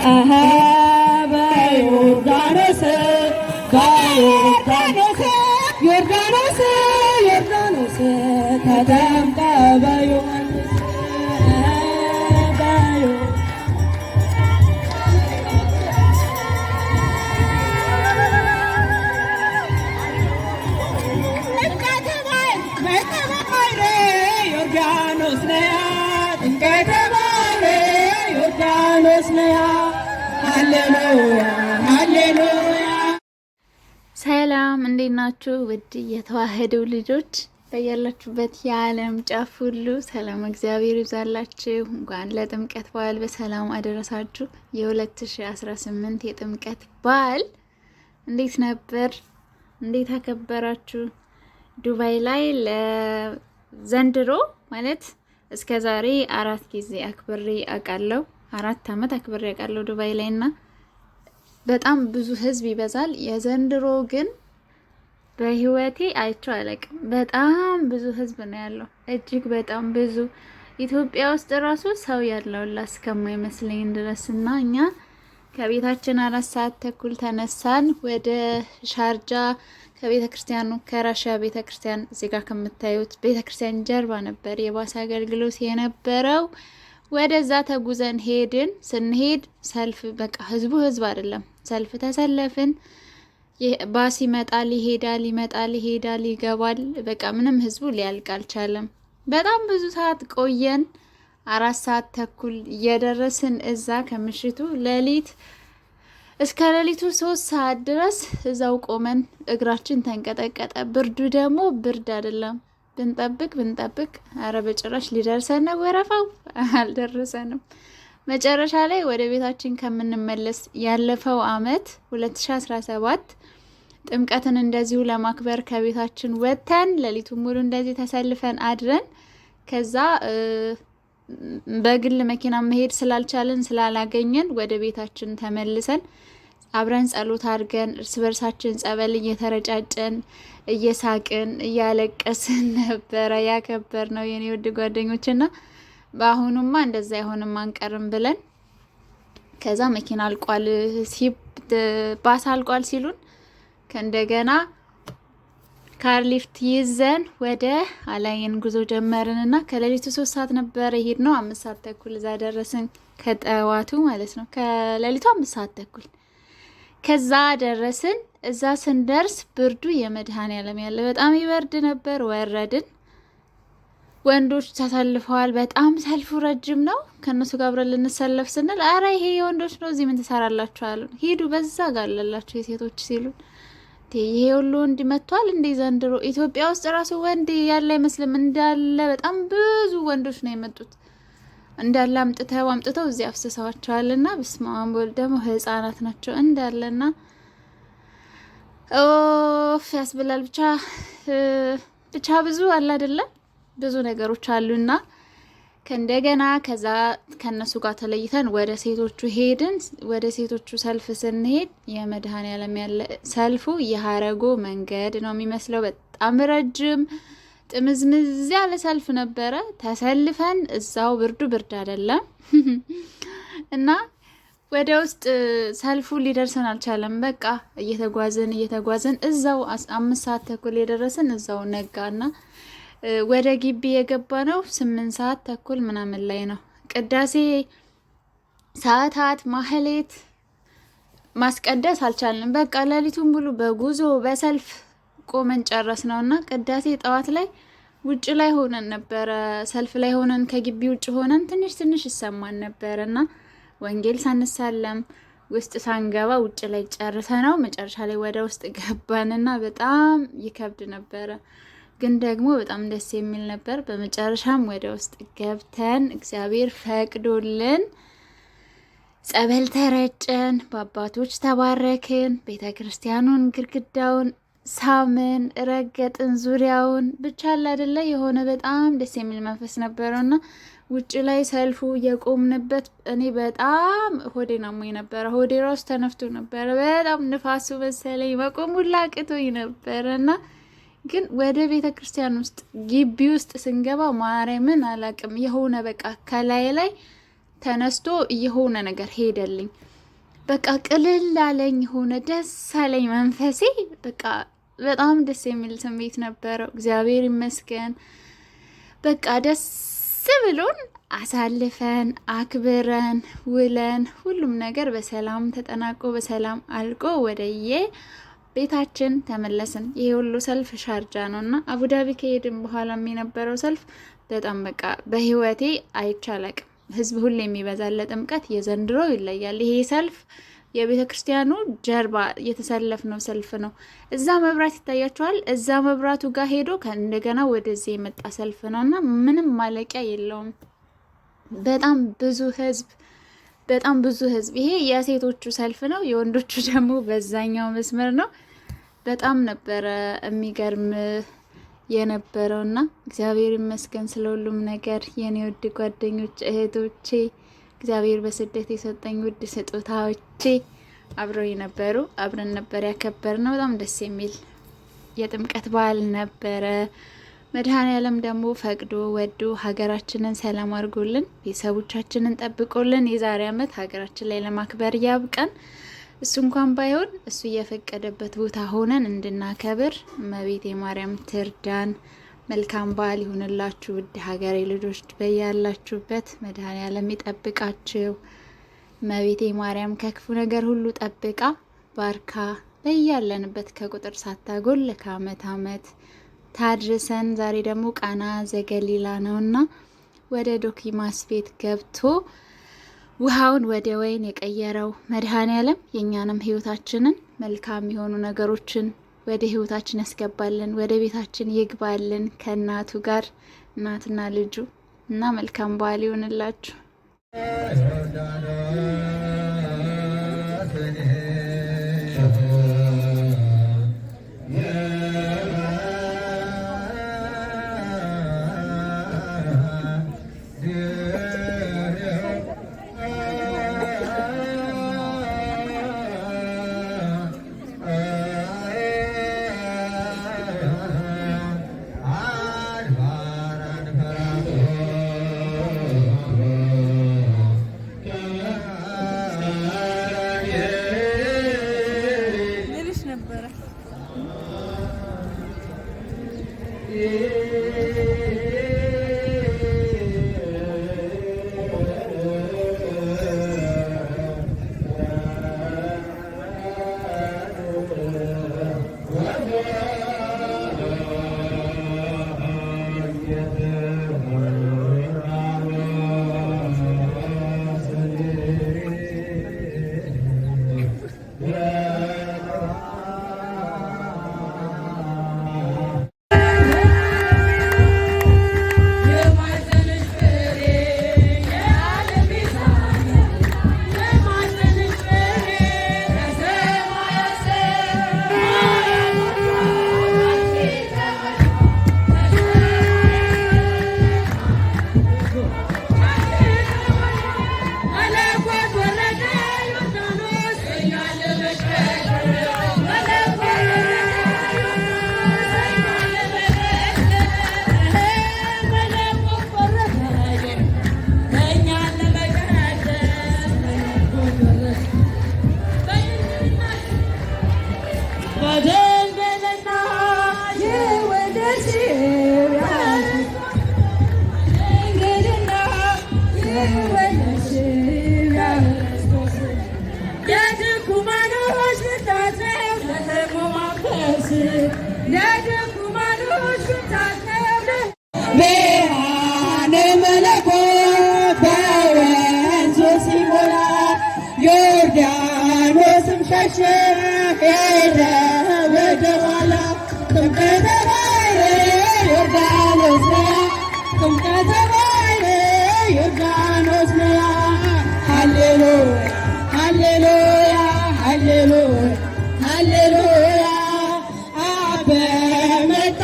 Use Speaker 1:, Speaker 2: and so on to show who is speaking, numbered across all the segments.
Speaker 1: አሃ በዮርዳኖስ በዮርዳኖስ ዮርዳኖስ ዮርዳኖስ ተጠምቀ በዮሐንስ በዮ ዮርዳኖስ ነያ ጥምቀተ ባህር ዮርዳኖስ ነያ ሃሌሉያ ሃሌሉያ።
Speaker 2: ሰላም እንዴት ናችሁ? ውድ የተዋህደው ልጆች በያላችሁበት የዓለም ጫፍ ሁሉ ሰላም እግዚአብሔር ይብዛላችሁ። እንኳን ለጥምቀት በዓል በሰላም አደረሳችሁ። የ2018 የጥምቀት በዓል እንዴት ነበር? እንዴት አከበራችሁ? ዱባይ ላይ ለዘንድሮ ማለት እስከ ዛሬ 4 ጊዜ አክብሬ አውቃለሁ። 4 አመት አክብሬ አውቃለሁ ዱባይ ላይ እና በጣም ብዙ ህዝብ ይበዛል። የዘንድሮ ግን በህይወቴ አይቼው አላውቅም። በጣም ብዙ ህዝብ ነው ያለው፣ እጅግ በጣም ብዙ። ኢትዮጵያ ውስጥ ራሱ ሰው ያለውላ እስከማይመስለኝ ድረስ እና እኛ ከቤታችን 4 ሰዓት ተኩል ተነሳን ወደ ሻርጃ ከቤተ ክርስቲያኑ ከራሻ ቤተ ክርስቲያን እዚህ ጋር ከምታዩት ቤተ ክርስቲያን ጀርባ ነበር የባስ አገልግሎት የነበረው። ወደዛ ተጉዘን ሄድን። ስንሄድ ሰልፍ በቃ ህዝቡ ህዝብ አይደለም፣ ሰልፍ ተሰለፍን። ባስ ይመጣል ይሄዳል፣ ይመጣል ይሄዳል፣ ይገባል። በቃ ምንም ህዝቡ ሊያልቅ አልቻለም። በጣም ብዙ ሰዓት ቆየን። 4 ሰዓት ተኩል እየደረስን እዛ ከምሽቱ ሌሊት እስከ ሌሊቱ 3 ሰዓት ድረስ እዛው ቆመን እግራችን ተንቀጠቀጠ። ብርዱ ደግሞ ብርድ አይደለም። ብንጠብቅ ብንጠብቅ አረ በጭራሽ ሊደርሰን ነው ወረፋው፣ አልደረሰንም። መጨረሻ ላይ ወደ ቤታችን ከምንመለስ ያለፈው አመት 2017 ጥምቀትን እንደዚሁ ለማክበር ከቤታችን ወጥተን ሌሊቱን ሙሉ እንደዚህ ተሰልፈን አድረን ከዛ በግል መኪና መሄድ ስላልቻልን ስላላገኘን ወደ ቤታችን ተመልሰን አብረን ጸሎት አድርገን እርስ በርሳችን ጸበል እየተረጫጨን እየሳቅን እያለቀስን ነበረ ያከበርነው የኔ ውድ ጓደኞችና በአሁኑማ እንደዛ አይሆንም አንቀርም ብለን ከዛ መኪና አልቋል ባስ አልቋል ሲሉን ከእንደገና car lift ይዘን ወደ አላይን ጉዞ ጀመርንና ከሌሊቱ 3 ሰዓት ነበር የሄድነው። 5 ሰዓት ተኩል እዛ ደረስን፣ ከጠዋቱ ማለት ነው። ከሌሊቱ 5 ሰዓት ተኩል ከዛ ደረስን። እዛ ስንደርስ ብርዱ የመድኃኔዓለም ያለ በጣም ይበርድ ነበር። ወረድን። ወንዶች ተሰልፈዋል። በጣም ሰልፉ ረጅም ነው። ከነሱ ጋር አብረን ልንሰለፍ ስንል አረ ይሄ የወንዶች ነው፣ እዚህ ምን ትሰራላችሁ አሉን። ሂዱ በዛ ጋር አለላችሁ የሴቶች ሲሉን ይሄ ሁሉ ወንድ መጥቷል እንዴ ዘንድሮ? ኢትዮጵያ ውስጥ ራሱ ወንድ ያለ አይመስልም። እንዳለ በጣም ብዙ ወንዶች ነው የመጡት። እንዳለ አምጥተው አምጥተው እዚህ አፍስሰዋቸዋልና በስመ አብ ወልድ። ደግሞ ህፃናት ናቸው እንዳለና ኦፍ ያስብላል። ብቻ ብዙ አለ አይደለ ብዙ ነገሮች አሉና ከእንደገና ከዛ ከነሱ ጋር ተለይተን ወደ ሴቶቹ ሄድን። ወደ ሴቶቹ ሰልፍ ስንሄድ የመድኃኔዓለም ያለ ሰልፉ የሀረጎ መንገድ ነው የሚመስለው። በጣም ረጅም ጥምዝምዝ ያለ ሰልፍ ነበረ። ተሰልፈን እዛው ብርዱ ብርድ አይደለም እና ወደ ውስጥ ሰልፉ ሊደርሰን አልቻለም። በቃ እየተጓዝን እየተጓዝን እዛው 5 ሰዓት ተኩል የደረስን እዛው ነጋና ወደ ግቢ የገባ ነው 8 ሰዓት ተኩል ምናምን ላይ ነው። ቅዳሴ ሰዓታት ማህሌት ማስቀደስ አልቻልንም። በቃ ሌሊቱን ሙሉ በጉዞ በሰልፍ ቆመን ጨረስ ነውና ቅዳሴ ጠዋት ላይ ውጭ ላይ ሆነን ነበረ፣ ሰልፍ ላይ ሆነን ከግቢ ውጭ ሆነን ትንሽ ትንሽ ይሰማን ነበረና ወንጌል ሳንሳለም ውስጥ ሳንገባ ውጭ ላይ ጨርሰ ነው መጨረሻ ላይ ወደ ውስጥ ገባንና በጣም ይከብድ ነበረ። ግን ደግሞ በጣም ደስ የሚል ነበር። በመጨረሻም ወደ ውስጥ ገብተን እግዚአብሔር ፈቅዶልን ጸበል ተረጨን፣ በአባቶች ተባረክን፣ ቤተክርስቲያኑን ግድግዳውን ሳምን፣ ረገጥን፣ ዙሪያውን ብቻ አለ አይደለ የሆነ በጣም ደስ የሚል መንፈስ ነበረውና ውጭ ላይ ሰልፉ የቆምንበት እኔ በጣም ሆዴን አሞኝ ነበረ። ሆዴ ራሱ ተነፍቶ ነበረ። በጣም ንፋሱ መሰለኝ መቆም ሁላ አቅቶኝ ነበረና ግን ወደ ቤተ ክርስቲያን ውስጥ ግቢ ውስጥ ስንገባ ማርያምን አላቅም የሆነ በቃ ከላይ ላይ ተነስቶ የሆነ ነገር ሄደልኝ። በቃ ቅልል አለኝ፣ ሆነ ደስ አለኝ መንፈሴ። በቃ በጣም ደስ የሚል ስሜት ነበረው። እግዚአብሔር ይመስገን። በቃ ደስ ብሎን አሳልፈን አክብረን ውለን ሁሉም ነገር በሰላም ተጠናቆ በሰላም አልቆ ወደየ ቤታችን ተመለስን። ይሄ ሁሉ ሰልፍ ሻርጃ ነው እና አቡዳቢ ከሄድን በኋላም የነበረው ሰልፍ በጣም በቃ በህይወቴ አይቻለቅም። ህዝብ ሁሌ የሚበዛለ ጥምቀት የዘንድሮ ይለያል። ይሄ ሰልፍ የቤተ ክርስቲያኑ ጀርባ የተሰለፍነው ሰልፍ ነው። እዛ መብራት ይታያቸዋል። እዛ መብራቱ ጋር ሄዶ እንደገና ወደዚህ የመጣ ሰልፍ ነው እና ምንም ማለቂያ የለውም። በጣም ብዙ ህዝብ፣ በጣም ብዙ ህዝብ። ይሄ የሴቶቹ ሰልፍ ነው። የወንዶቹ ደግሞ በዛኛው መስመር ነው። በጣም ነበረ የሚገርም የነበረውና እግዚአብሔር ይመስገን ስለ ሁሉም ነገር። የኔ ውድ ጓደኞች እህቶቼ፣ እግዚአብሔር በስደት የሰጠኝ ውድ ስጦታዎቼ አብረው የነበሩ አብረን ነበር ያከበርነው። በጣም ደስ የሚል የጥምቀት በዓል ነበረ። መድኃኔዓለም ደግሞ ፈቅዶ ወዶ ሀገራችንን ሰላም አድርጎልን ቤተሰቦቻችንን ጠብቆልን የዛሬ ዓመት ሀገራችን ላይ ለማክበር ያብቀን። እሱ እንኳን ባይሆን እሱ እየፈቀደበት ቦታ ሆነን እንድናከብር እመቤቴ ማርያም ትርዳን። መልካም በዓል ይሁንላችሁ ውድ ሀገሬ ልጆች፣ በያላችሁበት መድኃኔዓለም ይጠብቃችሁ። እመቤቴ ማርያም ከክፉ ነገር ሁሉ ጠብቃ ባርካ በያለንበት ከቁጥር ሳታጎል ከአመት አመት ታድርሰን። ዛሬ ደግሞ ቃና ዘገሊላ ነውና ወደ ዶኪማስ ቤት ገብቶ ውሃውን ወደ ወይን የቀየረው መድኃኔዓለም የእኛንም ሕይወታችንን መልካም የሆኑ ነገሮችን ወደ ሕይወታችን ያስገባልን፣ ወደ ቤታችን ይግባልን ከእናቱ ጋር እናትና ልጁ እና መልካም በዓል ይሆንላችሁ።
Speaker 1: ብርሃነ መለኮት በወንዙ ሲሞላ ዮርዳኖስም ሸሸ ሄደ ወደ ኋላ። ጥምቀተ ባሕር ዮርዳኖስ ነያ፣ ጥምቀተ ባሕር ዮርዳኖስ ነያ። ሃሌሉያ ሃሌሉያ ሃሌሉያ ሃሌሉያ አበመጣ።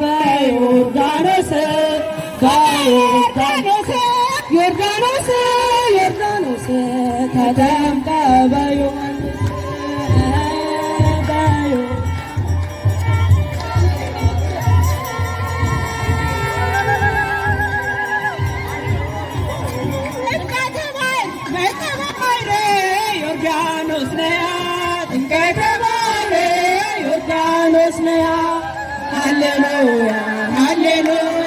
Speaker 1: በዮርዳኖስ በዮርዳኖስ ዮርዳኖስ ዮርዳኖስ ተጠምቀ በዮሐንስ ዮርዳኖስ ነያ ጥምቀተ ባህር ዮርዳኖስ ነያ ሃሌሉያ ሃሌሉያ።